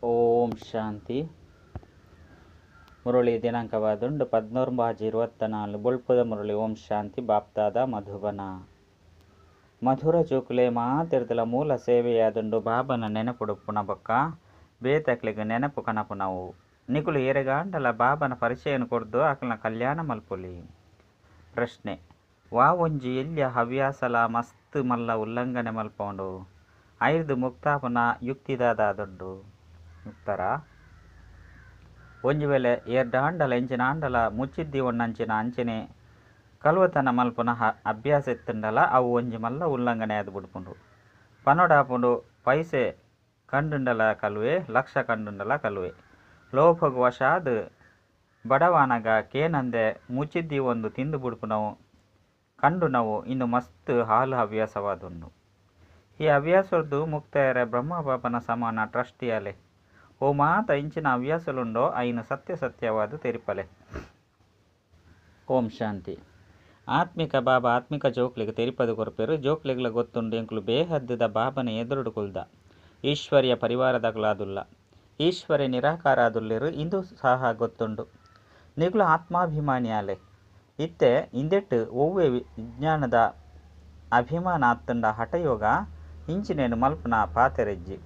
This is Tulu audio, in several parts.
ಓಂ ಶಾಂತಿ. ಮುರಳಿ ದಿನಾಂಕವಾದುಂಡು 14/24 ಬೊಳ್ಪುದ ಮುರಳಿ. ಓಂ ಶಾಂತಿ. ಬಾಪ್ದಾದ ಮಧುಬನ. ಮಧುರ ಜೋಕುಲೆ ಮಾತೆರ್ದಲ ಮೂಲ ಸೇವೆಯಾದುಂಡು ಬಾಬನ ನೆನಪುಡುಪ್ಪುನ ಬೊಕ್ಕ ಬೇತಕ್ಲೆಗ್ ನೆನಪು ಕನಪುನವು. ನಿಕುಲು ಏರೆಗಾಂಡಲ ಬಾಬನ ಪರಿಚಯನ ಕೊರ್ದು ಅಕಲ್ನ ಕಲ್ಯಾಣ ಮಲ್ಪೊಲಿ. ಪ್ರಶ್ನೆ: ವಾ ಒಂಜಿ ಎಲ್ಯ ಹವ್ಯಾಸಲ ಮಸ್ತ್ ಮಲ್ಲ ಉಲ್ಲಂಘನೆ ಮಲ್ಪೊಂಡು, ಐರ್ದ್ ಮುಕ್ತಾಪುನ ಯುಕ್ತಿದಾದಾದುಂಡು? ಉತ್ತರ: ಒಂಜಿ ವೇಳೆ ಏರ್ಡಾಂಡಲ ಎಂಚಿನಾಂಡಲ ಮುಚ್ಚಿದ್ದೀವೊನ್ನಂಚಿನ ಅಂಚನೆ ಕಲ್ವತನ ಮಲ್ಪುನ ಅಭ್ಯಾಸ ಇತ್ತುಂಡಲ ಅವು ಒಂಜಿ ಮಲ್ಲ ಉಲ್ಲಂಘನೆ ಆದ್ ಬುಡ್ಪುಂಡು. ಪನೊಡಾಪುಂಡು, ಪೈಸೆ ಕಂಡುಂಡಲ ಕಲ್ವೆ, ಲಕ್ಷ ಕಂಡುಂಡಲ ಕಲ್ವೆ. ಲೋಭಗ್ ವಶಾದ್ ಬಡವಾನಗ ಕೇನಂದೆ ಮುಚ್ಚಿದ್ದೀವೊಂದು ತಿಂದು ಬುಡ್ಪುನವು, ಕಂಡುನವು ಇಂದು ಮಸ್ತ್ ಹಾಳು ಹವ್ಯಾಸವಾದುಂಡು. ಈ ಹವ್ಯಾಸೊರ್ದು ಮುಕ್ತೆರೆ ಬ್ರಹ್ಮ ಬಾಬನ ಸಮಾನ ಟ್ರಸ್ಟಿಯಾಲೆ. ಓ ಮಾತ ಇಂಚಿನ ಹವ್ಯಾಸಲುಂಡೋ ಐನ್ ಸತ್ಯ ಸತ್ಯವಾದ್ ತೆರಿಪಲೆ. ಓಂ ಶಾಂತಿ. ಆತ್ಮಿಕ ಬಾಬಾ ಆತ್ಮಿಕ ಜೋಕ್ಲೆಗ್ ತೆರಿಪದ್ ಕೊರ್ಪೆರ್. ಜೋಕ್ಲೆಗ್ಲ ಗೊತ್ತುಂಡು ಎಂಕುಲು ಬೇಹದ್ದ್ ದ ಬಾಬನ ಎದುರುಡು ಕುಲ್ದ. ಈಶ್ವರೀಯ ಪರಿವಾರದಕುಲಾದುಲ್ಲ. ಈಶ್ವರೆ ನಿರಾಕಾರ ಆದುಲ್ಲೆರ್ ಇಂದು ಸಹ ಗೊತ್ತುಂಡು. ನಿಕುಲು ಆತ್ಮಾಭಿಮಾನಿ ಆಲೆ. ಇತ್ತೆ ಇಂದೆಟ್ ಒವ್ವೆ ವಿಜ್ಞಾನದ ಅಭಿಮಾನ ಅತ್ತುಂಡ ಹಠಯೋಗ ಇಂಚಿನೆನ್ ಮಲ್ಪುನ ಪಾತೆರ ಇಜ್ಜಿ.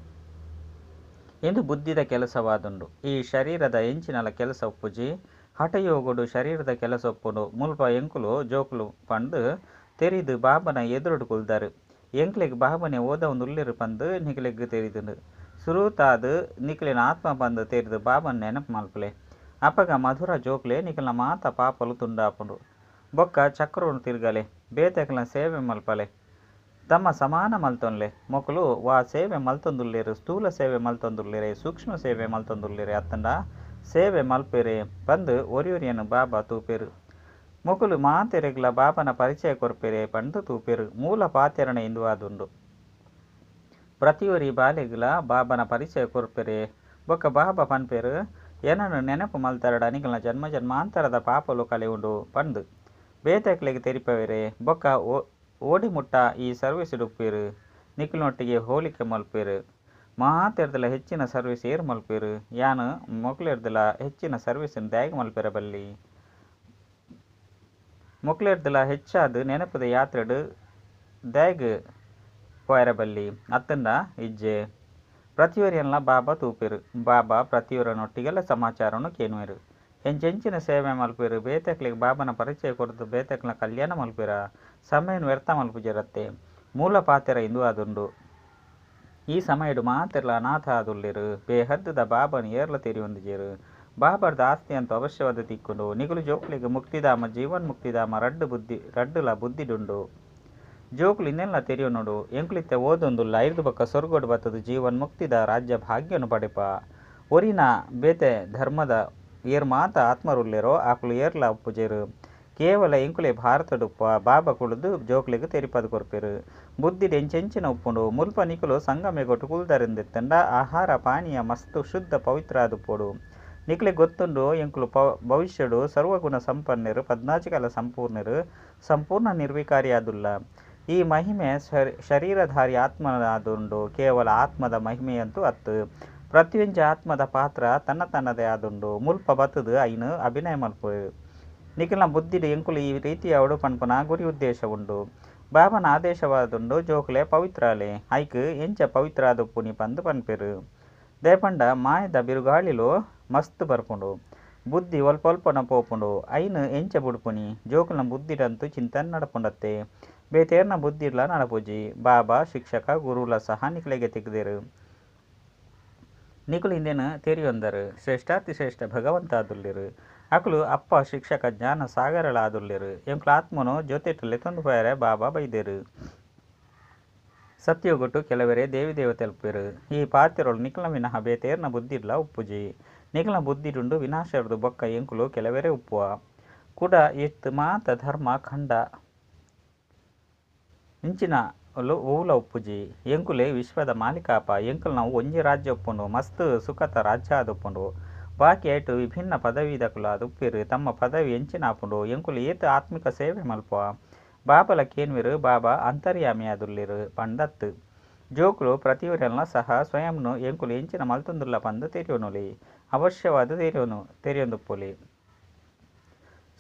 ಇಂದು ಬುದ್ಧಿದ ಕೆಲಸವಾದುಂಡು. ಈ ಶರೀರದ ಎಂಚಿನಲ ಕೆಲಸ ಉಪ್ಪುಜಿ. ಹಠಯೋಗಡ್ ಶರೀರದ ಕೆಲಸ ಉಪ್ಪುಂಡು. ಮುಲ್ಪ ಎಂಕುಲು ಜೋಕುಲು ಪಂದ್ ತೆರಿದ್ ಬಾಬನ ಎದುರುಡು ಕುಲ್ದರ್. ಎಂಕ್ಲೆಗ್ ಬಾಬನೇ ಓದಾವೊಂದುಲ್ಲೆರ್ ಪಂದ್ ನಿಕಲೆಗ್ ತೆರಿದುಂಡು. ಸುರುತಾದ್ ನಿಕಲೆನ್ ಆತ್ಮ ಪಂದ್ ತೆರಿದ್ ಬಾಬನ್ ನೆನಪು ಮಲ್ಪುಲೆ. ಅಪಗ ಮಧುರ ಜೋಕುಲೇ ನಿಕಲ್ನ ಮಾತ ಪಾಪಲು ತುಂಡಾಪುಂಡು. ಬೊಕ್ಕ ಚಕ್ರೊನು ತಿರುಗಲೆ. ಬೇತೆಕ್ಲೆನ ಸೇವೆ ಮಲ್ಪಲೆ. ತಮ್ಮ ಸಮಾನ ಮಲ್ತೊನ್ಲೆ. ಮೊಕುಲು ವಾ ಸೇವೆ ಮಲ್ತೊಂದುಲ್ಲೆರ್ ಸ್ಥೂಲ ಸೇವೆ ಮಲ್ತೊಂದುಲ್ಲೆರೆ, ಸೂಕ್ಷ್ಮ ಸೇವೆ ಮಲ್ತೊಂದುಲ್ಲೆರೆ ಅತ್ತುಂಡ ಸೇವೆ ಮಲ್ಪುವೆರೆ ಪಂದ್ ಒರಿಯೊರಿಯನ್ ಬಾಬಾ ತೂಪೆರ್. ಮೊಕುಲು ಮಾತೆರೆಗ್ಲಾ ಬಾಬನ ಪರಿಚಯ ಕೊರ್ಪೆರೆ ಪಂದ್ ತೂಪೆರ್. ಮೂಲ ಪಾತೆರನೇ ಇಂದು ಆದುಂಡು. ಪ್ರತಿಯೊರಿ ಬಾಲೆಗ್ಲಾ ಬಾಬನ ಪರಿಚಯ ಕೊರ್ಪೆರೆ. ಬೊಕ್ಕ ಬಾಬಾ ಪನ್ಪೆರ್, ಎನನ್ ನೆನಪು ಮಲ್ತರಡ ನಿಕಲ್ನ ಜನ್ಮ ಜನ್ಮಾಂತರದ ಪಾಪಲು ಕಳೆಯುಂಡು ಪಂದ್. ಬೇತೆಕ್ಲೆಗ್ ತೆರಿಪಾವೆರೆ. ಬೊಕ್ಕ ಓಡೆ ಮುಟ್ಟ ಈ ಸರ್ವಿಸ್ಡ್ ಉಪ್ಪುವೆರ್. ನಿಕಲ್ನೊಟ್ಟಿಗೆ ಹೋಲಿಕೆ ಮಲ್ಪುವೆರ್. ಮಾತೆರ್ದಲ ಹೆಚ್ಚಿನ ಸರ್ವಿಸ್ ಏರ್ ಮಲ್ಪುವೆರ್? ಯಾನ್ ಮೊಕ್ಲೆರ್ದಲ ಹೆಚ್ಚಿನ ಸರ್ವಿಸ್ ನ್ ದಾಯೆಗ್ ಮಲ್ಪೆರೆ ಬಲ್ಲಿ? ಮೊಕ್ಲೆರ್ದಲ ಹೆಚ್ಚಾದ್ ನೆನಪುದ ಯಾತ್ರೆಡ್ ದಾಯೆಗ್ ಪೋಯೆರೆ ಬಲ್ಲಿ ಅತ್ತುಂಡ ಇಜ್ಜೆ? ಪ್ರತಿಯೊರಿಯನ್ಲ ಬಾಬಾ ತೂಪೆರ್. ಬಾಬಾ ಪ್ರತಿಯೊರನೊಟ್ಟಿಗೆಲ ಸಮಾಚಾರನ್ ಕೇನುವೆರ್. ಎಂಚೆಂಚಿನ ಸೇವೆ ಮಲ್ಪುವೆರ್? ಬೇತೆಕ್ಲೆಗ್ ಬಾಬನ ಪರಿಚಯ ಕೊರ್ದು ಬೇತೆಕ್ಲೆನ ಕಲ್ಯಾಣ ಮಲ್ಪುವೆರಾ? ಸಮಯನ್ ವ್ಯರ್ಥ ಮಲ್ಪುಜೆರತ್ತೆ? ಮೂಲ ಪಾತೆರ ಇಂದು ಆದುಂಡು. ಈ ಸಮಯಡ್ ಮಾತೆರ್ಲಾ ಅನಾಥ ಆದುಲ್ಲೆರ್. ಬೇಹದ್ದ್ ದ ಬಾಬನ್ ಏರ್ಲಾ ತೆರಿಯೊಂದುಜೆರ್. ಬಾಬಾರ್ದ್ ಆಸ್ತಿ ಅಂತೂ ಅವಶ್ಯವಾದ್ ತಿಕ್ಕುಂಡು. ನಿಕುಲು ಜೋಕುಲೆಗ್ ಮುಕ್ತಿಧಾಮ, ಜೀವನ್ಮುಕ್ತಿಧಾಮ ರಡ್ಡ್ ಲ ಬುದ್ಧಿಡ್ ಉಂಡು. ಜೋಕುಲು ಇಂದೆನ್ಲಾ ತೆರಿಯೊನೊಡು. ಎಂಕುಲು ಇತ್ತೆ ಓದೊಂದುಲ್ಲ ಐರ್ದ್ ಬೊಕ್ಕ ಸೊರ್ಗಡ್ ಬತ್ತುದು ಜೀವನ್ಮುಕ್ತಿದ ರಾಜ್ಯ-ಭಾಗ್ಯನ್ ಪಡೆಪ. ಒರಿನ ಬೇತೆ ಧರ್ಮದ ಏರ್ ಮಾತ ಆತ್ಮರುಲ್ಲೆರೋ ಅಕುಲು ಏರ್ಲಾ ಉಪ್ಪುಜೆರ್. ಕೇವಲ ಎಂಕುಲೇ ಭಾರತಡ್ ಉಪ್ಪುವ. ಬಾಬಾ ಕುಲ್ಲುದು ಜೋಕ್ಲೆಗ್ ತೆರಿಪಾದ್ ಕೊರ್ಪೆರ್. ಬುದ್ಧಿಡ್ ಎಂಚೆಂಚಿನ ಉಪ್ಪುಂಡು. ಮುಲ್ಪ ನಿಕುಲು ಸಂಗಮಯುಗಟ್ ಕುಲ್ದರಿಂದಿತ್ತುಂಡ ಆಹಾರ ಪಾನೀಯ ಮಸ್ತ್ ಶುದ್ಧ ಪವಿತ್ರ ಆದುಪ್ಪೊಡು. ನಿಕಲೆಗ್ ಗೊತ್ತುಂಡು ಎಂಕುಲು ಭವಿಷ್ಯಡ್ ಸರ್ವಗುಣ ಸಂಪನ್ನೆರ್, ಪದ್ನಾಜಿ ಕಲಾ ಸಂಪೂರ್ಣೆರ್, ಸಂಪೂರ್ಣ ನಿರ್ವಿಕಾರಿ ಆದುಲ್ಲ. ಈ ಮಹಿಮೆ ಶರೀರಧಾರಿ ಆತ್ಮನಾದುಂಡು. ಕೇವಲ ಆತ್ಮದ ಮಹಿಮೆಯಂತೂ ಅತ್ತ್. ಪ್ರತಿಯೊಂಜಿ ಆತ್ಮದ ಪಾತ್ರ ತನ್ನ ತನ್ನದೇ ಆದುಂಡು. ಮುಲ್ಪ ಬತ್ತುದು ಐನ್ ಅಭಿನಯ ಮಲ್ಪುವೆರ್. ನಿಕಲ್ನ ಬುದ್ಧಿಡ್ ಎಂಕುಲು ಈ ರೀತಿಯಾವೊಡು ಪನ್ಪುನ ಗುರಿ ಉದ್ದೇಶ ಉಂಡು. ಬಾಬನ ಆದೇಶವಾದುಂಡು ಜೋಕುಲೇ ಪವಿತ್ರ ಆಲೆ. ಐಕ್ ಎಂಚ ಪವಿತ್ರ ಆದುಪ್ಪುನಿ ಪಂದ್ ಪನ್ಪೆರ್. ದಾಯೆ ಪಂಡ ಮಾಯೆದ ಬಿರುಗಾಳಿಲು ಮಸ್ತ್ ಬರ್ಪುಂಡು. ಬುದ್ಧಿ ಒಲ್ಪ-ಒಲ್ಪನ ಪೋಪುಂಡು. ಐನ್ ಎಂಚ ಬುಡ್ಪುನಿ? ಜೋಕುಲ್ನ ಬುದ್ಧಿಡಂತೂ ಚಿಂತನೆ ನಡಪುಂಡತ್ತೆ. ಬೇತೇರ್ನ ಬುದ್ಧಿಡ್ಲಾ ನಡಪುಜಿ. ಬಾಬಾ, ಶಿಕ್ಷಕ, ಗುರುಲ ಸಹ ನಿಕ್ಲೆಗೇ ತಿಕ್ದೆರ್. ನಿಕುಲು ಇಂದೆನ್ ತೆರಿಯೊಂದರ್. ಶ್ರೇಷ್ಠಾತಿಶ್ರೇಷ್ಠ ಭಗವಂತ ಆದುಲ್ಲೆರ್. ಅಕುಲು ಅಪ್ಪ ಶಿಕ್ಷಕ ಜ್ಞಾನ ಸಾಗರೆಲಾ ಆದುಲ್ಲೆರ್. ಎಂಕುಲು ಆತ್ಮನು ಜೊತೆಟ್ ಲೆತೊಂದು ಪೋಯೆರೆ ಬಾಬಾ ಬೈದೆರ್. ಸತ್ಯಯುಗಟ್ ಕೆಲವೆರೇ ದೇವಿ-ದೇವತೆಲು ಉಪ್ಪುವೆರ್. ಈ ಪಾತೆರೊಲು ನಿಕಲ್ನ ವಿನಃ ಬೇತೇರ್ನ ಬುದ್ಧಿಡ್ಲಾ ಉಪ್ಪುಜಿ. ನಿಕಲ್ನ ಬುದ್ಧಿಡುಂಡು ವಿನಾಶರ್ದ್ ಬೊಕ್ಕ ಎಂಕುಲು ಕೆಲವೆರೇ ಉಪ್ಪುವ. ಕುಡ ಏತ್ ಮಾತ ಧರ್ಮ, ಖಂಡ ಇಂಚಿನ ಒವ್ಲ ಉಪ್ಪುಜಿ. ಎಂಕುಲೇ ವಿಶ್ವದ ಮಾಲೀಕ ಆಪ. ಎಂಕಲ್ನವು ಒಂಜೇ ರಾಜ್ಯ ಉಪ್ಪುಂಡು. ಮಸ್ತ್ ಸುಖತ ರಾಜ್ಯ ಆದುಪ್ಪುಂಡು. ಬಾಕಿ ಐಟ್ ವಿಭಿನ್ನ ಪದವಿದಕುಲು ಆದುಪ್ಪುವೆರ್. ತಮ್ಮ ಪದವಿ ಎಂಚಿನ ಆಪುಂಡು. ಎಂಕುಲು ಏತ್ ಆತ್ಮಿಕ ಸೇವೆ ಮಲ್ಪುವ. ಬಾಬಲ ಕೇನುವೆರ್ ಬಾಬಾ ಅಂತರ್ಯಾಮಿ ಆದುಲ್ಲೆರ್ ಪಂದ್ ಅತ್ತ್. ಜೋಕುಲು ಪ್ರತಿಯೊರಿಯಲ್ನ ಸಹ ಸ್ವಯಂನು ಎಂಕುಲು ಎಂಚಿನ ಮಲ್ತೊಂದುಲ್ಲ ಪಂದ್ ತೆರಿಯೊನೊಲಿ. ಅವಶ್ಯವಾದ್ ತೆರಿಯೊಂದುಪ್ಪೊಲಿ.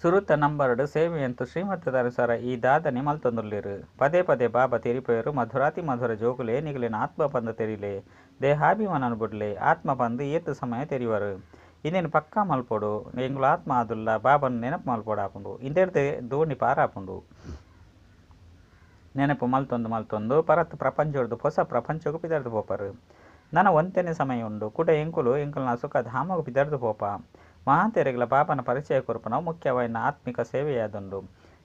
ಸುರುತ ನಂಬರ್ಡ್ ಸೇವೆಯಂತೂ ಶ್ರೀಮತದ ಅನುಸಾರ ಈ ದಾದನೆ ಮಲ್ತೊಂದುಲ್ಲೆರ್. ಪದೇ ಪದೇ ಬಾಬಾ ತೆರಿಪಾಯೆರ್ ಮಧುರಾತಿ ಮಧುರ ಜೋಕುಲೇ ನಿಕಲೆನ್ ಆತ್ಮ ಪಂದ್ ತೆರಿಲೆ. ದೇಹಾಭಿಮಾನನ್ ಬುಡ್ಲೆ. ಆತ್ಮ ಪಂದ್ ಏತ್ ಸಮಯ ತೆರಿಯುವರ್. ಇಂದೆನ್ ಪಕ್ಕಾ ಮಲ್ಪೊಡು. ಎಂಕುಲು ಆತ್ಮ ಆದುಲ್ಲ ಬಾಬಾನ ನೆನಪು ಮಲ್ಪೊಡಾಪುಂಡು. ಇಂದೆರ್ದೆ ದೋಣಿ ಪಾರಾಪುಂಡು. ನೆನಪು ಮಲ್ತೊಂದು ಮಲ್ತೊಂದು ಪರತ್ ಪ್ರಪಂಚೊಡ್ದು ಪೊಸ ಪ್ರಪಂಚೊಗು ಪಿದಡ್ದ್ ಪೋಪರ್. ನನ ಒಂತೆನೇ ಸಮಯ ಉಂಡು. ಕುಡ ಎಂಕುಲು ಎಂಕಲ್ನ ಸುಖ ಧಾಮೊಗು ಪಿದಡ್ದ್ ಪೋಪ. ಮಾತೆರೆಗ್ಲ ಬಾಬಾನ ಪರಿಚಯ ಕೊರ್ಪುನವು ಮುಖ್ಯವಾಯಿನ ಆತ್ಮಿಕ ಸೇವೆಯಾದುಂಡು.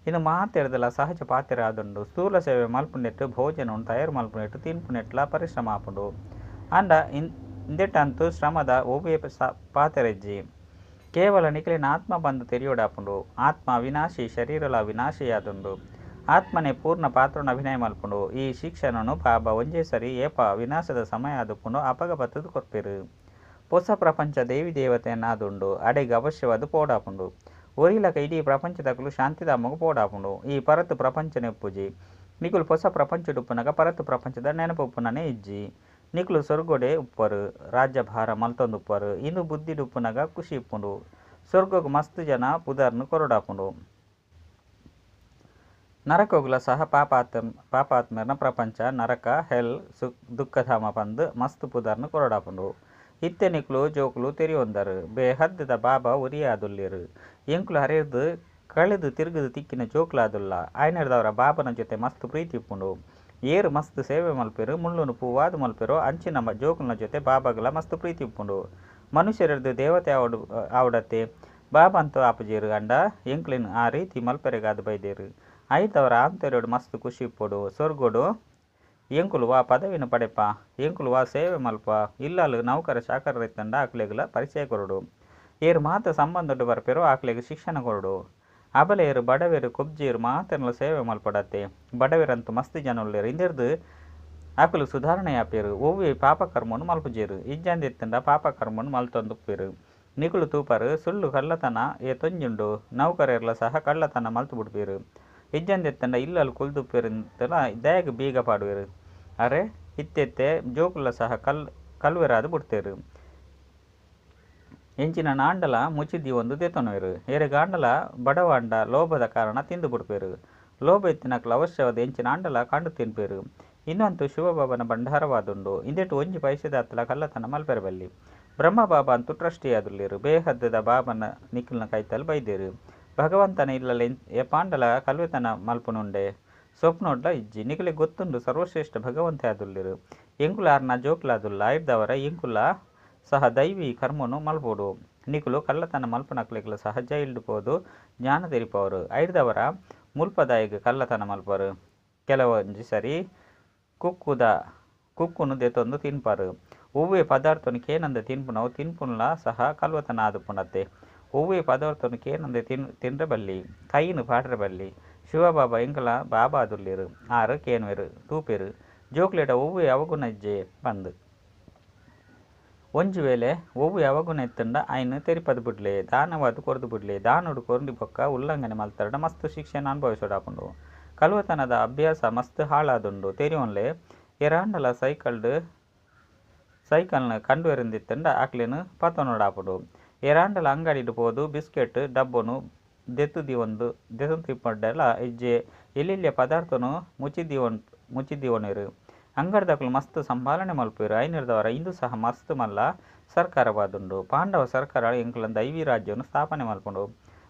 ಇಂದು ಮಾತೆರ್ದಲ ಸಹಜ ಪಾತ್ರ ಆದುಂಡು. ಸ್ಥೂಲ ಸೇವೆ ಮಲ್ಪುನೆಟ್ ಭೋಜನವನ್ನು ತಯಾರು ಮಲ್ಪುನೆಟ್ ತಿನ್ಪುನೆಟ್ಲ ಪರಿಶ್ರಮ ಆಪುಂಡು. ಆಂಡ ಇಂದೆಟಂತೂ ಶ್ರಮದ ಒವ್ವೇ ಪಾತೆರ ಇಜ್ಜಿ. ಕೇವಲ ನಿಕಲೆನ ಆತ್ಮ ಪಂದ್ ತೆರಿಯೊಡಾಪುಂಡು. ಆತ್ಮ ಅವಿನಾಶಿ ಶರೀರಲ ವಿನಾಶಿಯಾದುಂಡು. ಆತ್ಮನೇ ಪೂರ್ಣ ಪಾತ್ರನ್ ಅಭಿನಯ ಮಲ್ಪುಂಡು. ಈ ಶಿಕ್ಷಣನು ಬಾಬಾ ಒಂಜೇ ಸರಿ ಏಪ ವಿನಾಶದ ಸಮಯ ಆದುಪ್ಪುಂಡು ಅಪಗ ಬತ್ತುದು ಕೊರ್ಪೆರ್. ಪೊಸ ಪ್ರಪಂಚ ದೇವಿ ದೇವತೆನಾದುಂಡು. ಅಡೆಗ್ ಅವಶ್ಯವಾದ್ ಪೋಡಾಪುಂಡು. ಒರಿಲಕ ಇಡೀ ಪ್ರಪಂಚದಕುಲು ಶಾಂತಿಧಾಮಗ್ ಪೋಡಾಪುಂಡು. ಈ ಪರತ್ ಪ್ರಪಂಚನೇ ಉಪ್ಪುಜಿ. ನಿಕುಲು ಪೊಸ ಪ್ರಪಂಚಡ್ ಉಪ್ಪುನಗ ಪರತ್ ಪ್ರಪಂಚದ ನೆನಪು ಉಪ್ಪುನನೇ ಇಜ್ಜಿ. ನಿಕುಲು ಸ್ವರ್ಗಡೆ ಉಪ್ಪರು ರಾಜ್ಯಭಾರ ಮಲ್ತೊಂದುಪ್ಪರು. ಇಂದು ಬುದ್ಧಿಡ್ ಉಪ್ಪುನಗ ಖುಷಿ ಉಪ್ಪುಂಡು. ಸ್ವರ್ಗಗ್ ಮಸ್ತ್ ಜನ ಪುದರ್ನ್ ಕೊರೊಡಾಪುಂಡು. ನರಕೋಗುಲ ಸಹ ಪಾಪಾತ್ಮರ್ನ ಪ್ರಪಂಚ ನರಕ ಹೆಲ್ ದುಃಖಧಾಮ ಪಂದ್ ಮಸ್ತ್ ಪುದರ್ನ್ ಕೊರೊಡಾಪುಂಡು. ಇತ್ತೆ ನಿಕುಲು ಜೋಕುಲು ತೆರಿಯೊಂದರ್. ಬೇಹದ್ದ ಬಾಬಾ ಒರಿಯೇ ಆದುಲ್ಲೆರ್. ಎಂಕುಲು ಅರೆರ್ದ್ ಕಳೆದ್ ತಿರುಗುದು ತಿಕ್ಕಿನ ಜೋಕುಲಾದುಲ್ಲ. ಆಯನರ್ದಾವರ ಬಾಬನ ಜೊತೆ ಮಸ್ತ್ ಪ್ರೀತಿ ಉಪ್ಪುಂಡು. ಏರ್ ಮಸ್ತ್ ಸೇವೆ ಮಲ್ಪೆರ್ ಮುಳ್ಳುನು ಪೂವಾದ್ ಮಲ್ಪೆರೋ ಅಂಚಿನ ಜೋಕುಲ್ನ ಜೊತೆ ಬಾಬಾಗ್ಲ ಮಸ್ತ್ ಪ್ರೀತಿ ಉಪ್ಪುಂಡು. ಮನುಷ್ಯರದು ದೇವತೆ ಆವಡತ್ತೆ ಬಾಬಾ ಅಂತೂ ಆಪುಜೆರ್ ಅಂಡ ಎಂಕ್ಲೆನ್ ಆ ರೀತಿ ಮಲ್ಪೆರೆಗಾದ್ ಬೈದೆರ್. ಆಯ್ದವರ ಆಂತರ್ಯಡು ಮಸ್ತ್ ಖುಷಿ ಇಪ್ಪೊಡು. ಸ್ವರ್ಗಡು ಎಂಕುಲು ವಾ ಪದವಿನ ಪಡೆಪ ಎಂಕುಲು ವಾ ಸೇವೆ ಮಲ್ಪ ಇಲ್ಲಲ್ ನೌಕರ ಚಾಕರ ಇತ್ತಂಡ ಅಕ್ಲೆಗ್ಲ ಪರಿಚಯ ಕೊರೊಡು. ಏರ್ ಮಾತ ಸಂಬಂಧಡ್ ಬರ್ಪೆರೋ ಅಕ್ಲೆಗ್ ಶಿಕ್ಷಣ ಕೊರೊಡು. ಅಬಲೆಯರು ಬಡವೆರು ಕುಬ್ಜೆರು ಮಾತೆರ್ನ ಸೇವೆ ಮಲ್ಪಡತ್ತೆ. ಬಡವೆರಂತೂ ಮಸ್ತ್ ಜನ ಉಲ್ಲೆರ್. ಇಂದೆರ್ದ್ ಅಕುಲು ಸುಧಾರಣೆ ಆಪೆರ್. ಒವ್ವೇ ಪಾಪಕರ್ಮನು ಮಲ್ಪುಜೆರ್. ಇಜ್ಜಂದಿತ್ತಂಡ ಪಾಪಕರ್ಮನು ಮಲ್ತೊಂದುಪ್ಪೆರ್. ನಿಕುಲು ತೂಪರ್ ಸುಳ್ಳು ಕಳ್ಳತನ ಏತೊಂಜುಂಡು. ನೌಕರೆರ್ಲ ಸಹ ಕಳ್ಳತನ ಮಲ್ತು ಬಿಡ್ಪೆರ್. ಇಜ್ಜಂದಿತ್ತಂಡ ಇಲ್ಲಲ್ ಕುಲ್ದುಪ್ಪೆರ್ ದಾಯೆಗ್ ಬೀಗ ಪಾಡುವೆರ್. ಅರೆ ಇತ್ತೆತ್ತೆ ಜೋಕುಲ ಸಹ ಕಲ್ವೆರಾದ್ ಬಿಡ್ತೆರ್. ಎಂಚಿನ ನಾಂಡಲ ಮುಚ್ಚಿದೀವೊಂದು ದೆತೊನುವೆರ್. ಏರೆಗಾಂಡಲ ಬಡವಾಂಡ ಲೋಭದ ಕಾರಣ ತಿಂದು ಬಿಡ್ಪೆರ್. ಲೋಭ ಇತ್ತಿನಕುಲು ಅವಶ್ಯವಾದ ಎಂಚಿನ ಆಂಡಲ ಕಂಡು ತಿನ್ಪೆರ್. ಇಂದಂತೂ ಶಿವಬಾಬನ ಭಂಡಾರವಾದುಂಡು. ಇಂದೆಟ್ ಒಂಜಿ ಪೈಸೆದಾತ್ಲ ಕಳ್ಳತನ ಮಲ್ಪೆರೆ ಬಲ್ಲಿ. ಬ್ರಹ್ಮ ಬಾಬಾ ಅಂತೂ ಟ್ರಸ್ಟಿ ಆದುಲ್ಲೆರ್. ಬೇಹದ್ದ ಬಾಬನ ನಿಕಲ್ನ ಕೈತಲ್ ಬೈದೆರ್. ಭಗವಂತನ ಇಲ್ಲಲ್ ಏಪಾಂಡಲ ಕಲ್ವೆತನ ಮಲ್ಪುನುಂಡೆ ಸ್ವಪ್ನೋಡ್ಲ ಇಜ್ಜಿ. ನಿಕಲೆಗ್ ಗೊತ್ತುಂಡು ಸರ್ವಶ್ರೇಷ್ಠ ಭಗವಂತೆ ಆದುಲ್ಲೆರ್. ಎಂಕುಲು ಆರ್ನ ಜೋಕುಲಾದುಲ್ಲ. ಆಯ್ದವರ ಎಂಕುಲ ಸಹ ದೈವಿ ಕರ್ಮನು ಮಲ್ಪೊಡು. ನಿಕುಲು ಕಳ್ಳತನ ಮಲ್ಪುನಕ್ಲೆಗ್ಲ ಸಹ ಜೈಲ್ಡ್ ಪೋದು ಜ್ಞಾನ ತೆರಿಪಾವರು. ಆಯ್ದವರ ಮುಲ್ಪದಾಯಗ್ ಕಳ್ಳತನ ಮಲ್ಪರು. ಕೆಲವೊಂಜಿ ಸರಿ ಕುಕ್ಕುನು ದೆತೊಂದು ತಿನ್ಪರು. ಒವ್ವೇ ಪದಾರ್ಥನು ಕೇನಂದೆ ತಿನ್ಪುನವು ತಿನ್ಪುನ್ಲ ಸಹ ಕಲ್ವತನ ಆದುಪ್ಪುಂಡತ್ತೆ. ಒವ್ವೇ ಪದಾರ್ಥನು ಕೇನಂದೆ ತಿನ್ರೆ ಬಲ್ಲಿ ಕೈನ್ ಪಾಡ್ರೆ ಬಲ್ಲಿ. ಶಿವಬಾಬಾ ಎಂಕಲ ಬಾಬಾ ಆದುಲ್ಲೆರ್. ಆರ್ ಕೇನುವೆರ್ ತೂಪೆರ್ ಜೋಕ್ಲೆಡ ಒವ್ವೇ ಅವಗುಣ ಇಜ್ಜೆ ಪಂದ್. ಒಂಜಿ ವೇಳೆ ಒವ್ವೇ ಅವಗುಣ ಇತ್ತಂಡ ಐನ್ ತೆರಿಪದ್ ಬಿಡ್ಲೆ. ದಾನವಾದ್ ಕೊರ್ದು ಬಿಡ್ಲೆ. ದಾನೊಡು ಕೊರ್ಂಡಿ ಬೊಕ್ಕ ಉಲ್ಲಂಘನೆ ಮಲ್ತರ್ಡ ಮಸ್ತ್ ಶಿಕ್ಷೆನ್ ಅನುಭವಿಸೊಡಾಪುಂಡು. ಕಲ್ವತನದ ಅಭ್ಯಾಸ ಮಸ್ತ್ ಹಾಳಾದುಂಡು. ತೆರಿಯೊನ್ಲೆ ಏರಾಂಡಲ ಸೈಕಲ್ನ್ ಕಂಡುವೆರಿಂದಿತ್ತಂಡ ಅಕ್ಲೆನ್ ಪತೊನೊಡಾಪುಂಡು. ಏರಾಂಡಲ ಅಂಗಡಿಡ್ ಪೋದು ಬಿಸ್ಕೆಟ್ ಡಬ್ಬನು ದೆತ್ತೊಂದು ತಿಪ್ಪಡ್ಡಲ ಇಜ್ಜೆ ಎಲ್ಯೆಲ್ಯ ಪದಾರ್ಥನು ಮುಚ್ಚಿದೀವೊನೆರ್. ಅಂಗಡಿದಕುಲು ಮಸ್ತ್ ಸಂಭಾಲನೆ ಮಲ್ಪುವೆರ್. ಐನಿರ್ದವರ ಇಂದು ಸಹ ಮಸ್ತ್ ಮಲ್ಲ ಸರ್ಕಾರವಾದುಂಡು. ಪಾಂಡವ ಸರ್ಕಾರ ಎಂಕಲ್ನ ದೈವಿ ರಾಜ್ಯವನ್ನು ಸ್ಥಾಪನೆ ಮಲ್ಪುಂಡು.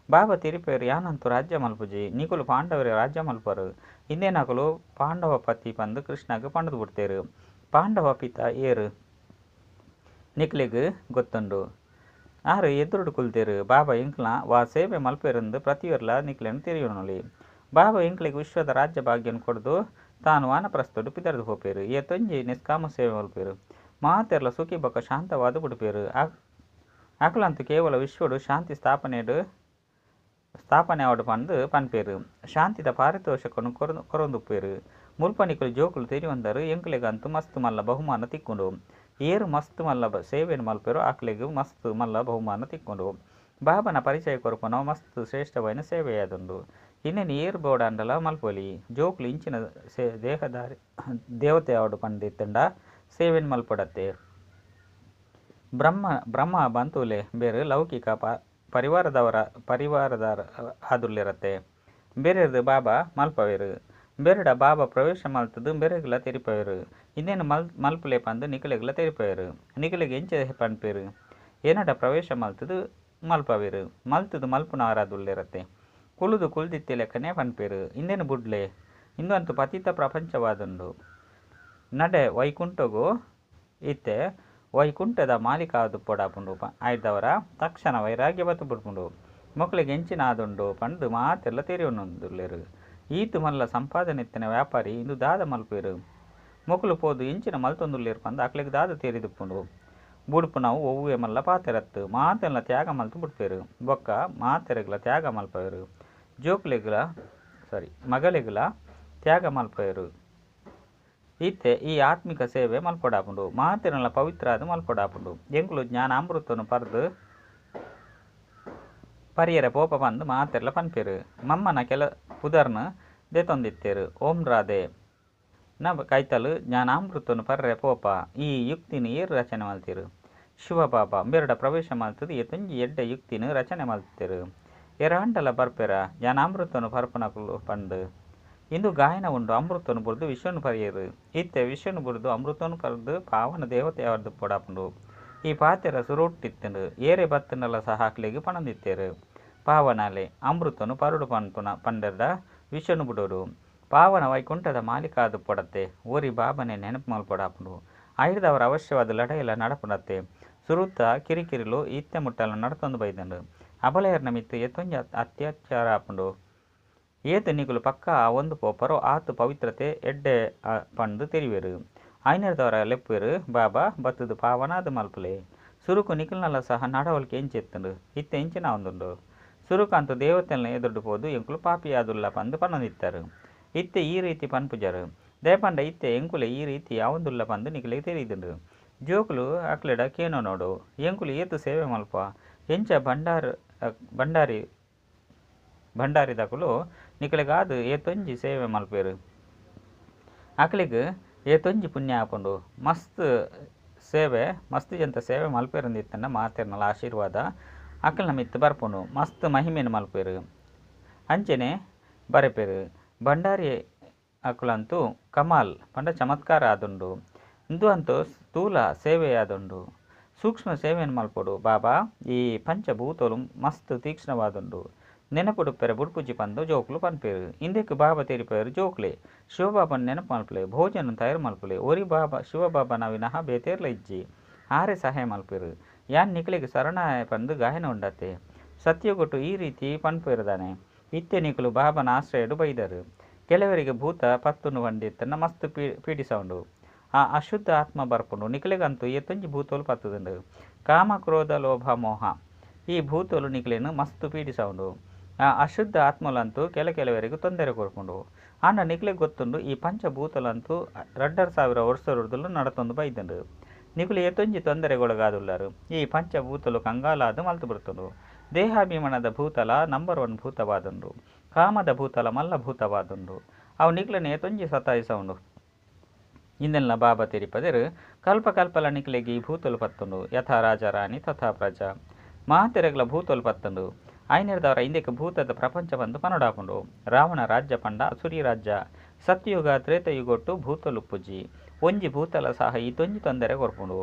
ಬಾಬಾ ತೆರಿಪೆರ್ ಯಾನಂತೂ ರಾಜ್ಯ ಮಲ್ಪುಜಿ. ನಿಕುಲು ಪಾಂಡವರೇ ರಾಜ್ಯ ಮಲ್ಪರು. ಇಂದೇನಕುಲು ಪಾಂಡವ ಪತಿ ಪಂದ್ ಕೃಷ್ಣಗ್ ಪಂಡುದು ಬಿಡ್ತೆರ್. ಪಾಂಡವ ಪಿತ ಏರ್ ನಿಕ್ಲೆಗ್ ಗೊತ್ತುಂಡು. ಆರ್ ಎದುರುಡು ಕುಲ್ದೆರ್. ಬಾಬಾ ಎಂಕ್ಲ ವಾ ಸೇವೆ ಮಲ್ಪೆರೆಂದು ಪ್ರತಿಯೊರ್ಲ ನಿಕ್ಲೆನ್ ತೆರಿಯೊನೊಲಿ. ಬಾಬಾ ಎಂಕ್ಲೆಗ್ ವಿಶ್ವದ ರಾಜ್ಯ ಭಾಗ್ಯನ್ ಕೊರ್ದು ತಾನು ವಾನಪ್ರಸ್ಥಡ್ ಪಿದಡ್ದ್ ಪೋಪೆರ್. ಏತೊಂಜಿ ನಿಷ್ಕಾಮ ಸೇವೆ ಮಲ್ಪೆರ್. ಮಾತೆರ್ಲ ಸುಖಿ ಬೊಕ್ಕ ಶಾಂತವಾದ್ ಬಿಡ್ಪೆರ್. ಅಕುಲಂತೂ ಕೇವಲ ವಿಶ್ವಡ್ ಶಾಂತಿ ಸ್ಥಾಪನೆ ಆವಡ್ ಪಂದ್ ಪನ್ಪೆರ್. ಶಾಂತಿದ ಪಾರಿತೋಷಕನು ಕೊರೊಂದುಪ್ಪೆರ್. ಮುಲ್ಪ ನಿಕುಲು ಜೋಕುಲು ತೆರಿಯೊಂದರು ಎಂಕ್ಲೆಗಂತೂ ಮಸ್ತ್ ಮಲ್ಲ ಬಹುಮಾನ ತಿಕ್ಕುಂಡು. ಏರ್ ಮಸ್ತ್ ಮಲ್ಲ ಸೇವೆನ್ ಮಲ್ಪೆರೋ ಅಕ್ಲೆಗ್ ಮಸ್ತ್ ಮಲ್ಲ ಬಹುಮಾನ ತಿಕ್ಕುಂಡು. ಬಾಬನ ಪರಿಚಯ ಕೊರ್ಪುನವು ಮಸ್ತ್ ಶ್ರೇಷ್ಠವಾಯಿನ ಸೇವೆಯಾದುಂಡು. ಇನ್ನೇನು ಏರ್ ಬೋಡಾಂಡಲ ಮಲ್ಪೊಲಿ. ಜೋಕುಲು ಇಂಚಿನ ಸೇ ದೇಹದಾರಿ ದೇವತೆ ಆವಡು ಪಂದಿತ್ತಂಡ ಸೇವೆನ್ ಮಲ್ಪೊಡತ್ತೆ. ಬ್ರಹ್ಮ ಬ್ರಹ್ಮ ಬಂತೂಲೆ ಬೇರು ಲೌಕಿಕ ಪರಿವಾರದವರ ಪರಿವಾರದಾರ ಆದುಲ್ಲೆರತ್ತೆ. ಬೇರೆರ್ದು ಬಾಬಾ ಮಲ್ಪವೇರು. ಬೇರೆಡ ಬಾಬಾ ಪ್ರವೇಶ ಮಲ್ತದು ಬೇರೆಗ್ಲ ತೆರಿಪವೇರು. ಇಂದೇನು ಮಲ್ಪುಲೆ ಪಂದು ನಿಕಲೆಗ್ಲ ತೆರಿಪವೇರು. ನಿಕಲೆಗ್ ಎಂಚ ಪನ್ಪೇರು ಏನಡ ಪ್ರವೇಶ ಮಲ್ತದು ಮಲ್ಪವೇರು. ಮಲ್ತದು ಮಲ್ಪುನವರಾದುಲ್ಲೆರತ್ತೆ. ಕುಲುದು ಕುಲ್ದಿತ್ತಿ ಲೆಕ್ಕನೆ ಪನ್ಪೇರು. ಇಂದೇನು ಬುಡ್ಲೆ ಇಂದು ಅಂತೂ ಪತಿತ ಪ್ರಪಂಚವಾದುಂಡು. ನಡೆ ವೈಕುಂಠಗು ಇತ್ತೆ ವೈಕುಂಠದ ಮಾಲೀಕ ಆದು ಪೊಡಾಪುಂಡು. ಆಯ್ದವರ ತಕ್ಷಣ ವೈರಾಗ್ಯ ಬತ್ತು ಬಿಡ್ಪುಂಡು. ಮೊಕ್ಲೆಗ್ ಎಂಚಿನ ಆದುಂಡು ಪಂದು ಮಾತೆಲ್ಲ ತೆರಿಯೊಂದುಲ್ಲೆರು. ಈತು ಮಲ್ಲ ಸಂಪಾದನೆ ಇತ್ತಿನ ವ್ಯಾಪಾರಿ ಇಂದು ದಾದ ಮಲ್ಪೇರು. ಮೊಕುಲು ಪೋದು ಎಂಚಿನ ಮಲ್ತೊಂದುಲ್ಲೆರು ಪಂದು ಅಕ್ಲೆಗ್ ದಾದ ತೆರಿದುಪ್ಪುಂಡು. ಬುಡ್ಪುನವು ಒವ್ವೆ ಮಲ್ಲ ಪಾತೆರತ್ತು. ಮಾತೆಲ್ಲ ತ್ಯಾಗ ಮಲ್ತು ಬುಡ್ಪೇರು. ಬೊಕ್ಕ ಮಾತೆರೆಗ್ಲ ತ್ಯಾಗ ಮಲ್ಪವೇರು. ಜೋಕುಲೆಗ್ಲ ಸಾರಿ ಮಗಲೆಗ್ಲ ತ್ಯಾಗ ಮಲ್ಪವೇರು. ಇತ್ತೆ ಈ ಆತ್ಮಿಕ ಸೇವೆ ಮಲ್ಪೊಡಾಪುಂಡು. ಮಾತೆರೆಲ ಪವಿತ್ರ ಆದ್ ಮಲ್ಪೊಡಾಪುಂಡು. ಎಂಕುಲು ಜ್ಞಾನಾಮೃತನು ಪರ್ದು ಪರಿಯರೆ ಪೋಪ ಪಂದು ಮಾತೆರ್ಲ ಪನ್ಪೇರು. ಮಮ್ಮನ ಕೆಲ ಪುದರ್ನ ದೆತೊಂದಿತ್ತೇರು. ಓಂ ರಾಧೆ ನ ಕೈತಲು ಜ್ಞಾನಾಮೃತನು ಪರ್ರೆ ಪೋಪ. ಈ ಯುಕ್ತಿನ ಏರ್ ರಚನೆ ಮಲ್ತೇರು? ಶಿವಬಾಬಾ ಬೇರಡ ಪ್ರವೇಶ ಮಲ್ತದು ಏತೊಂಜಿ ಎಡ್ಡೆ ಯುಕ್ತಿನ ರಚನೆ ಮಲ್ತೇರು. ಎರಾಂಡಲ ಬರ್ಪೆರ ಜ್ಞಾನಾಮೃತನು ಪರ್ಪನಕುಲು ಪಂದು. ಇಂದು ಗಾಯನ ಉಂಡು. ಅಮೃತನು ಬುಡ್ದು ವಿಶ್ವನು ಪರಿಯರು. ಇತ್ತೆ ವಿಶ್ವನು ಬುಡ್ದು ಅಮೃತನು ಪರ್ದು ಪಾವನ ದೇವತೆ ಅವರ್ದು ಪೊಡಾಪುಂಡು. ಈ ಪಾತೆರ ಸುರುಟ್ಟಿತ್ತುಂಡು. ಏರೆ ಬತ್ತುಂಡಲ ಸಹ ಅಕ್ಲೆಗ್ ಪಣೊಂದಿತ್ತೇರು. ಪಾವನಾಲೆ ಅಮೃತನು ಪರುಡು ಪನ್ಪುನ ಪಂಡೆರ್ಡ ವಿಶ್ವನು ಬುಡೋಡು. ಪಾವನ ವೈಕುಂಠದ ಮಾಲೀಕ ಆದು ಪೊಡತ್ತೆ. ಓರಿ ಬಾಬನೆ ನೆನಪು ಮಲ್ಪೊಡಾಪುಂಡು. ಆಯುರ್ದವರ ಅವಶ್ಯವಾದ ಲಡಾಯಿಲ ನಡಪುಡತ್ತೆ. ಸುರುತ್ತ ಕಿರಿಕಿರಿಲು ಇತ್ತೆ ಮುಟ್ಟಲ ನಡತೊಂದು ಬೈದುಂಡು. ಅಬಲೆಯರ್ನ ಮಿತ್ತು ಏತೊಂಜಿ ಅತ್ಯಾಚಾರ ಆಪುಂಡು. ಏತು ನಿಕುಲು ಪಕ್ಕ ಆ ಒಂದು ಪೋಪರೋ ಆತು ಪವಿತ್ರತೆ ಎಡ್ಡೆ ಪಂದು ತೆರಿವೇರು. ಆಯ್ನರ್ದವರ ಲೆಪ್ಪುವೇರು ಬಾಬಾ ಬತ್ತದು ಪಾವನಾದ ಮಲ್ಪುಲೆ. ಸುರುಕು ನಿಕುಲ್ನಲ ಸಹ ನಡವಳಿಕೆ ಎಂಚೆತ್ತುಂಡು. ಇತ್ತೆ ಎಂಚಿನ ಒಂದುಂಡು. ಸುರುಕಂತು ದೇವತೆಲ್ನ ಎದುರುಡು ಪೋದು ಎಂಕುಲು ಪಾಪಿಯಾದುಲ್ಲ ಪಂದು ಪನೊಂದಿತ್ತರು. ಇತ್ತೆ ಈ ರೀತಿ ಪನ್ಪುಜರು. ದಯಪಂಡ ಇತ್ತೆ ಎಂಕುಲೆ ಈ ರೀತಿ ಯಾವೊಂದುಲ್ಲ ಪಂದು ನಿಕುಲೆಗ್ ತೆರಿದುಂಡು. ಜೋಕುಲು ಅಕ್ಲೆಡ ಕೇನೋ ನೋಡು. ಎಂಕುಲು ಏತು ಸೇವೆ ಮಲ್ಪ. ಎಂಚ ಭಂಡಾರಿ ಭಂಡಾರಿದಕುಲು ನಿಕಲೆಗಾದು ಏತೊಂಜಿ ಸೇವೆ ಮಲ್ಪೇರು. ಅಕ್ಲೆಗ್ ಏತೊಂಜಿ ಪುಣ್ಯ ಆಪುಂಡು. ಮಸ್ತ್ ಸೇವೆ ಮಸ್ತ್ ಜಂತ ಸೇವೆ ಮಲ್ಪೇರಂದಿತ್ತಂಡ ಮಾತೆರ್ನಲ ಆಶೀರ್ವಾದ ಅಕ್ಲೆನ ಮಿತ್ತು ಬರ್ಪುಂಡು. ಮಸ್ತ್ ಮಹಿಮೆನು ಮಲ್ಪೇರು. ಅಂಚನೆ ಬರೆಪೇರು. ಭಂಡಾರಿ ಅಕುಲಂತೂ ಕಮಾಲ್ ಪಂಡ ಚಮತ್ಕಾರ ಆದುಂಡು. ಇಂದು ಅಂತೂ ಸ್ಥೂಲ ಸೇವೆ ಆದುಂಡು. ಸೂಕ್ಷ್ಮ ಸೇವೆಯನ್ನು ಮಲ್ಪೊಡು. ಬಾಬಾ ಈ ಪಂಚಭೂತಲು ಮಸ್ತ್ ತೀಕ್ಷ್ಣವಾದುಂಡು. ನೆನಪುಡುಪ್ಪೆರೆ ಬುಡ್ಪುಜಿ ಪಂದು ಜೋಕುಲು ಪನ್ಪೇರು. ಇಂದೆಕ್ ಬಾಬಾ ತೆರಿಪೇರು ಜೋಕ್ಲೆ ಶಿವಬಾಬನ ನೆನಪು ಮಲ್ಪುಲೆ. ಭೋಜನ ತಯಾರು ಮಲ್ಪುಲೆ. ಒರಿ ಬಾಬಾ ಶಿವಬಾಬನ ವಿನಃ ಬೇತೇರ್ಲ ಇಜ್ಜಿ. ಆರೆ ಸಹಾಯ ಮಲ್ಪೇರು. ಯಾನ್ ನಿಕಲೆಗ್ ಶರಣಾಯ ಪಂದು ಗಾಯನ ಉಂಡತ್ತೆ. ಸತ್ಯಗೊಟ್ಟು ಈ ರೀತಿ ಪನ್ಪೇರುದಾನೆ. ಇತ್ತೆ ನಿಕುಲು ಬಾಬನ ಆಶ್ರಯಡು ಬೈದರು. ಕೆಲವರಿಗೆ ಭೂತ ಪತ್ತುನು ಪಂದಿತ್ತಂಡ ಮಸ್ತ್ ಪೀಡಿಸವುಂಡು. ಆ ಅಶುದ್ಧ ಆತ್ಮ ಬರ್ಪುಂಡು. ನಿಕಲೆಗಂತೂ ಏತೊಂಜಿ ಭೂತೋಲು ಪತ್ತುದುಂಡು. ಕಾಮ ಕ್ರೋಧ ಲೋಭ ಮೋಹ ಈ ಭೂತೋಲು ನಿಕಲೆನು ಮಸ್ತ್ ಪೀಡಿಸವುಂಡು. ಆ ಅಶುದ್ಧ ಆತ್ಮಲಂತೂ ಕೆಲವರಿಗೆ ತೊಂದರೆ ಕೊರ್ಪುಂಡು. ಆಂಡ ನಿಕಲೆಗ್ ಗೊತ್ತುಂಡು ಈ ಪಂಚಭೂತಲಂತೂ 2500 ವರ್ಷದುಲು ನಡತೊಂದು ಬೈದುಂಡು. ನಿಕುಲು ಏತೊಂಜಿ ತೊಂದರೆಗೊಳಗಾದುಲ್ಲರು. ಈ ಪಂಚಭೂತಲು ಕಂಗಾಲಾದ ಮಲ್ತು ಬಿಡ್ತುಂಡು. ದೇಹಾಭಿಮಾನದ ಭೂತಲ ನಂಬರ್ 1 ಭೂತವಾದುಂಡು. ಕಾಮದ ಭೂತಲ ಮಲ್ಲ ಭೂತವಾದುಂಡು. ಅವು ನಿಕಲೆನ ಏತೊಂಜಿ ಸತಾಯಿಸವುಂಡು. ಇಂದೆಲ್ಲ ಬಾಬಾ ತೆರಿಪದೆರು. ಕಲ್ಪ ಕಲ್ಪಲ ನಿಕಲೆಗ್ ಈ ಭೂತಲು ಪತ್ತುಂಡು. ಯಥಾ ರಾಜ ರಾಣಿ ತಥಾ ಪ್ರಜಾ. ಮಾತೆರೆಗ್ಲ ಭೂತಲು ಪತ್ತುಂಡು. ಆಯ್ನೆರ್ದವರ ಇಂದೆಕ್ ಭೂತದ ಪ್ರಪಂಚ ಬಂದು ಪನೊಡಾಪುಂಡು. ರಾವಣ ರಾಜ್ಯ ಪಂಡ ಅಸುರಿ ರಾಜ್ಯ. ಸತ್ಯಯುಗ ತ್ರೇತಯುಗೊಟ್ಟು ಭೂತಲುಪ್ಪುಜಿ. ಒಂಜಿ ಭೂತಲ ಸಹ ಈತೊಂಜಿ ತೊಂದರೆ ಕೊರ್ಪುಂಡು.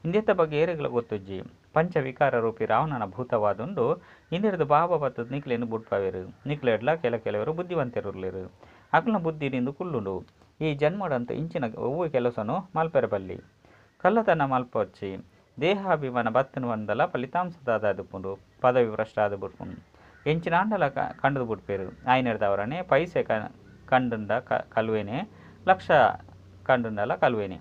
ಇಂದೆತ್ತ ಬಗ್ಗೆ ಏರೆಗ್ಲ ಗೊತ್ತುಜ್ಜಿ. ಪಂಚವಿಕಾರ ರೂಪಿ ರಾವಣನ ಭೂತವಾದುಂಡು. ಇಂದೆರ್ದು ಬಾಬಾ ಬತ್ತದ ನಿಕ್ಲೆನ್ ಬುಡ್ಪವೇರು. ನಿಕ್ಲೆಡ್ಲ ಕೆಲವರು ಬುದ್ಧಿವಂತರುಲ್ಲೆರು. ಅಕ್ಲೆನ ಬುದ್ಧಿ ನಿಂದು ಕುಲ್ಲುಂಡು. ಈ ಜನ್ಮಡಂತೂ ಇಂಚಿನ ಒವ್ವೆ ಕೆಲಸನು ಮಲ್ಪೆರೆ ಬಲ್ಲಿ. ಕಳ್ಳತನ ಮಲ್ಪೊಚ್ಚಿ. ದೇಹಾಭಿಮಾನ ಬತ್ತನು ಬಂದಲ ಫಲಿತಾಂಶ ದಾದಾದುಪ್ಪುಂಡು. ಪದವಿ ಭ್ರಷ್ಟ ಆದು ಬುಡ್ಪುಂಡು. ಎಂಚಿನಾಂಡಲ ಕಂಡುದು ಬುಡ್ಪೇರು. ಆಯ್ನೆರ್ದವರನೆ ಪೈಸೆ ಕಂಡುಂಡ ಕಲ್ವೇನೆ ಲಕ್ಷ ಕಂಡುಂಡಲ ಕಲ್ವೇನೆ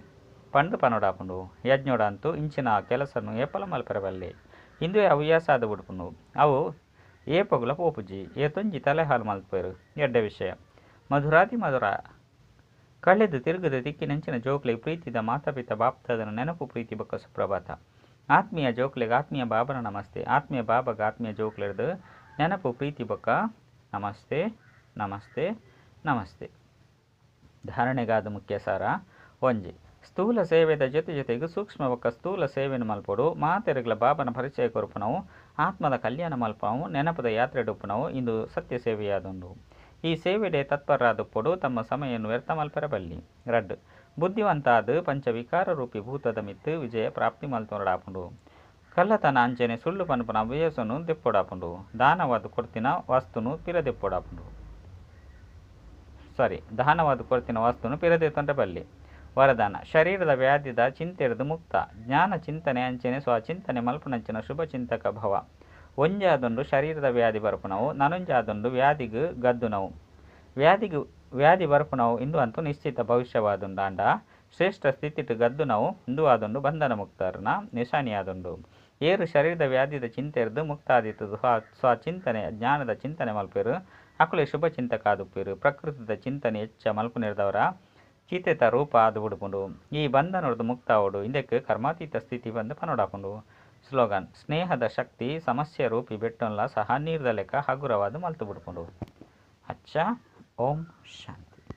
ಪಂದು ಪನೊಡಾಪುಂಡು. ಯಜ್ಞೋಡಂತೂ ಇಂಚಿನ ಕೆಲಸನು ಏಪಲ ಮಲ್ಪೆರೆ ಬಲ್ಲಿ. ಇಂದುವೆ ಹವ್ಯಾಸ ಆದು ಬುಡ್ಪುಂಡು. ಅವು ಏಪಗುಲ ಪೋಪುಜಿ. ಏತೊಂಜಿ ತಲೆ ಹಾಲು ಮಲ್ಪೇರು. ಎಡ್ಡೆ ವಿಷಯ. ಮಧುರಾತಿ ಮಧುರ ಕಳೆದು ತಿರುಗದ ತಿಕ್ಕಿನಂಚಿನ ಜೋಕ್ಲೆ ಪ್ರೀತಿದ ಮಾತಾಪಿತ ಬಾಪ್ತಾದನ ನೆನಪು ಪ್ರೀತಿ ಬೊಕ್ಕ ಸುಪ್ರಭಾತ. ಆತ್ಮೀಯ ಜೋಕ್ಲೆಗ್ ಆತ್ಮೀಯ ಬಾಬನ ನಮಸ್ತೆ. ಆತ್ಮೀಯ ಬಾಬಗ ಆತ್ಮೀಯ ಜೋಕ್ಲೆರ್ದು ನೆನಪು ಪ್ರೀತಿ ಬೊಕ್ಕ ನಮಸ್ತೆ. ನಮಸ್ತೆ ನಮಸ್ತೆ. ಧಾರಣೆಗಾದ ಮುಖ್ಯ ಸಾರ. ಒಂಜಿ ಸ್ಥೂಲ ಸೇವೆದ ಜೊತೆ ಜೊತೆಗೆ ಸೂಕ್ಷ್ಮ ಬೊಕ್ಕ ಸ್ಥೂಲ ಸೇವೆನು ಮಲ್ಪೊಡು. ಮಾತೆರುಗ್ಲ ಬಾಬನ ಪರಿಚಯ ಕೊರ್ಪುನವು, ಆತ್ಮದ ಕಲ್ಯಾಣ ಮಲ್ಪವು, ನೆನಪುದ ಯಾತ್ರೆ ಉಪ್ಪುನವು ಇಂದು ಸತ್ಯ ಸೇವೆಯಾದುಂಡು. ಈ ಸೇವೆಡೆ ತತ್ಪರರಾದುಪ್ಪೊಡು, ತಮ್ಮ ಸಮಯವನ್ನು ವ್ಯರ್ಥ ಮಲ್ಪೆರ ಬಲ್ಲಿ. ರಡ್ಡ್ ಬುದ್ಧಿವಂತಾದ್ ಪಂಚವಿಕಾರ ರೂಪಿ ಭೂತದ ಮಿತ್ತ್ ವಿಜಯ ಪ್ರಾಪ್ತಿ ಮಲ್ತೊಡಾಪುಂಡು. ಕಳ್ಳತನ ಅಂಚನೆ ಸುಳ್ಳು ಪನ್ಪುನ ಅಭ್ಯಾಸನು ದೆಪ್ಪೊಡಾಪುಂಡು. ದಾನವಾದ್ ಕೊರ್ತಿನ ವಸ್ತುನು ಪಿರ ದೆಪ್ಪೊಡಾಪುಂಡು. ಸಾರಿ, ದಾನವಾದ್ ಕೊರ್ತಿನ ವಸ್ತುನು ಪಿರ ದೆತ್ತೊಂಡ್ರೆ ಬಲ್ಲಿ. ವರದಾನ ಶರೀರದ ವ್ಯಾಧಿದ ಚಿಂತೆರ್ದ್ ಮುಕ್ತ ಜ್ಞಾನ ಚಿಂತನೆ ಅಂಚನೆ ಸ್ವಚಿಂತನೆ ಮಲ್ಪುನಂಚಿನ ಶುಭ ಚಿಂತಕ ಭವ. ಒಂಜಾದುಂಡು ಶರೀರದ ವ್ಯಾಧಿ ಬರ್ಪುನವು, ನನೊಂಜಾದುಂಡು ವ್ಯಾಧಿಗ್ ಗದ್ದುನವು. ವ್ಯಾಧಿಗ್ ವ್ಯಾಧಿ ಬರ್ಪುನವು ಇಂದು ಅಂತೂ ನಿಶ್ಚಿತ ಭವಿಷ್ಯವಾದುಂಡಾಂಡ ಶ್ರೇಷ್ಠ ಸ್ಥಿತಿಟ್ ಗದ್ದುನವು ಇಂದು ಆದುಂಡು ಬಂಧನ ಮುಕ್ತರ್ನ ನಿಶಾನಿಯಾದುಂಡು. ಏರು ಶರೀರದ ವ್ಯಾಧಿದ ಚಿಂತೆರ್ದ್ ಮುಕ್ತ ಆದಿತ್ತದು ಸ್ವಚಿಂತನೆ ಜ್ಞಾನದ ಚಿಂತನೆ ಮಲ್ಪೆರು, ಅಕುಲೆ ಶುಭ ಚಿಂತಕ ಆದುಪ್ಪೆರು. ಪ್ರಕೃತಿದ ಚಿಂತನೆ ಹೆಚ್ಚ ಮಲ್ಪುನಿರ್ದವರ ಚಿತೆತ ರೂಪ ಆದ್ ಬುಡುಪುಂಡು. ಈ ಬಂಧನೊರ್ದು ಮುಕ್ತ ಆವೊಡು. ಇಂದೆಕ್ ಕರ್ಮಾತೀತ ಸ್ಥಿತಿ ಪಂದ್ ಪನೊಡಾಪುಂಡು. ಸ್ಲೋಗನ್: ಸ್ನೇಹದ ಶಕ್ತಿ ಸಮಸ್ಯೆ ರೂಪಿ ಬೆಟ್ಟೊನ್ಲ ಸಹ ನೀರ್ದ ಲೆಕ್ಕ ಹಗುರವಾದ್ ಮಲ್ತ್ ಬುಡ್ಪುಂಡು. ಅಚ್ಚ, ಓಂ ಶಾಂತಿ.